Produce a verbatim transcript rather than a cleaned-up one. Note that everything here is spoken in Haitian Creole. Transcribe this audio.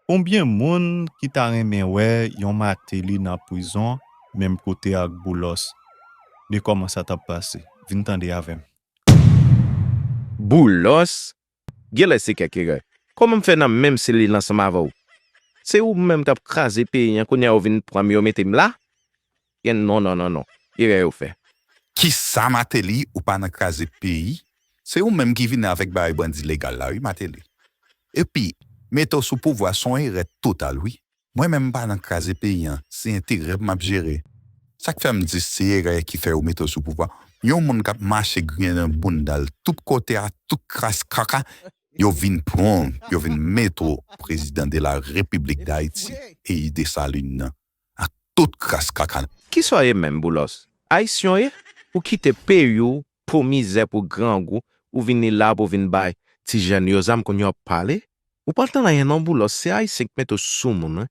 Konbyen moun ki ta renmen wè yon Martelly nan prizon menm kote ak Boulos? De kòman sa t ap pase? Vin tande avè m. Boulos? Genlè se kèk erè. Kòman m fè nan menm selil ansanm avè w? Se ou menm k ap kraze peyi an, kounye a ou vin pran m yo mete m la? Gen non, non, non, non. Erè yo fè. Kisa Martelly, ou pa nan kraze peyi? Se ou menm ki vini avèk bagay bandi legal la wi Martelly. Epi, mete w sou pouvwa se yon erè total wi. Mwen menm m pa nan kraze peyi an, se enterè m ap jere. Sa k fè m di se erè ki fè yo mete w sou pouvwa. Yon moun k ap mache griyen nan bounda l tout kote a tout kras kaka, yo vin pran w, yo vin mete w prezidan de la repiblik dayiti, peyi Desalin nan, ak tout kras kaka l. Kisa w ye menm Boulos? Ayisyen w ye? Ou kite peyi w pou mizè pou grangou, ou vini la pou vin bay ti jèn yo zam kounye w ap pale? Ou pa tann anyen non Boulos, se Ayisyen k mete w sou moun wi.